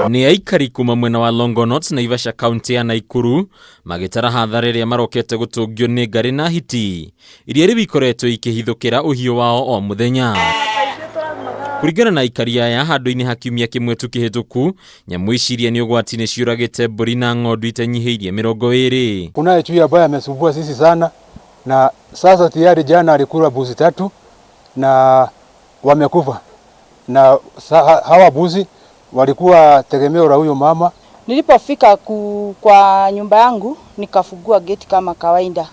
Nĩ aikari kuma mwena wa Longonot, Naivasha, kaunti ya Naikuru magĩtara hathara ĩrĩa marokete gũtũngio nĩ ngarĩ na hiti iria rĩu ikoretwo ikĩhithũkĩra ũhiũ wao o mũthenya. Kũringana na aikari aya, handũ-inĩ ha kiumia kĩmwe tu kĩhĩtũku, nyamũ ici iria nĩ ũgwati nĩ ciũragĩte mbũri na ng'ondu itanyihĩirie 20. Kunaye chui ambaye amesumbua sisi sana, na sasa tayari jana alikula mbuzi tatu na wamekufa, na hawa mbuzi walikuwa tegemeo la huyo mama. Nilipofika kwa nyumba yangu nikafungua gate kama kawaida.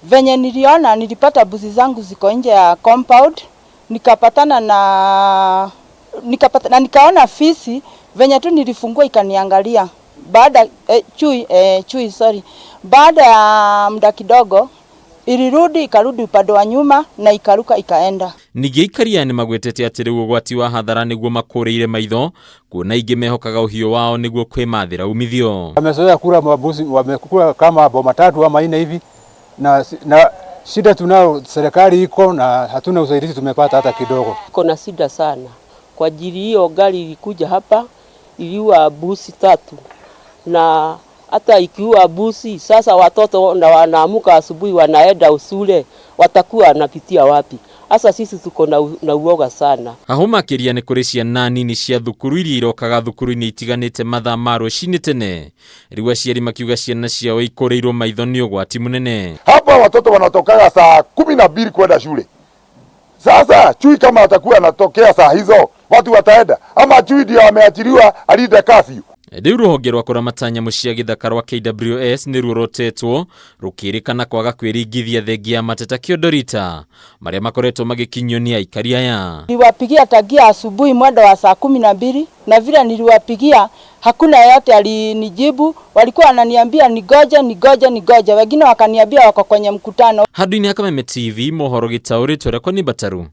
Venye niliona, nilipata mbuzi zangu ziko nje ya compound, nikapatana na nikapata, na nikaona fisi. Venye tu nilifungua ikaniangalia. Baada chui, sorry. Baada ya muda kidogo ilirudi, ikarudi upande wa nyuma na ikaruka ikaenda. Ningĩ aikari aya nĩ magwetete atĩ rĩu ũgwati wa hathara nĩguo makũrĩire maitho, kuona aingĩ mehokaga ũhiũ wao nĩguo kwĩmathĩra umithio. Wamezoea kula mambuzi, wamekula kama boma tatu ama nne hivi, na shida tunayo, serikali iko na hatuna usaidizi tumepata hata kidogo. Iko na shida sana kwa ajili hiyo gari ilikuja hapa iliua mbuzi tatu, na hata ikiua mbuzi sasa watoto na wanaamuka asubuhi wanaenda shule watakuwa wanapitia wapi? Sasa sisi tuko na uoga sana. Haho makĩria nĩ kũrĩ ciana nini cia thukuru iria irokaga thukuru-inĩ itiganĩte mathaa ma rũcinĩ tene, rĩu aciari makiuga ciana ciao ikũrĩirwo maitho nĩ ũgwati mũnene. Hapa watoto wanatokaga saa 12 kwenda shule. Sasa chui kama atakuwa anatokea saa hizo, watu wataenda ama chui ndio ameachiliwa alinde curfew? Rĩu rũhonge rwa kũramata nyamũ cia gĩthaka rwa KWS nĩ ruorotetwo rũkĩrĩkana kwaga kwĩringithia thengia ya mateta kĩondorita marĩa makoretwo magĩkinyio nĩ aikari aya. Niliwapigia tangia asubuhi mwendo wa saa 12, na vile niliwapigia hakuna yeyote alinijibu. Walikuwa wananiambia nigoje, nigoje, nigoje, wengine wakaniambia wako kwenye mkutano. Handũ-inĩ ha Kameme TV mohoro gĩtaũrĩtwo rekwa nĩ Bataru.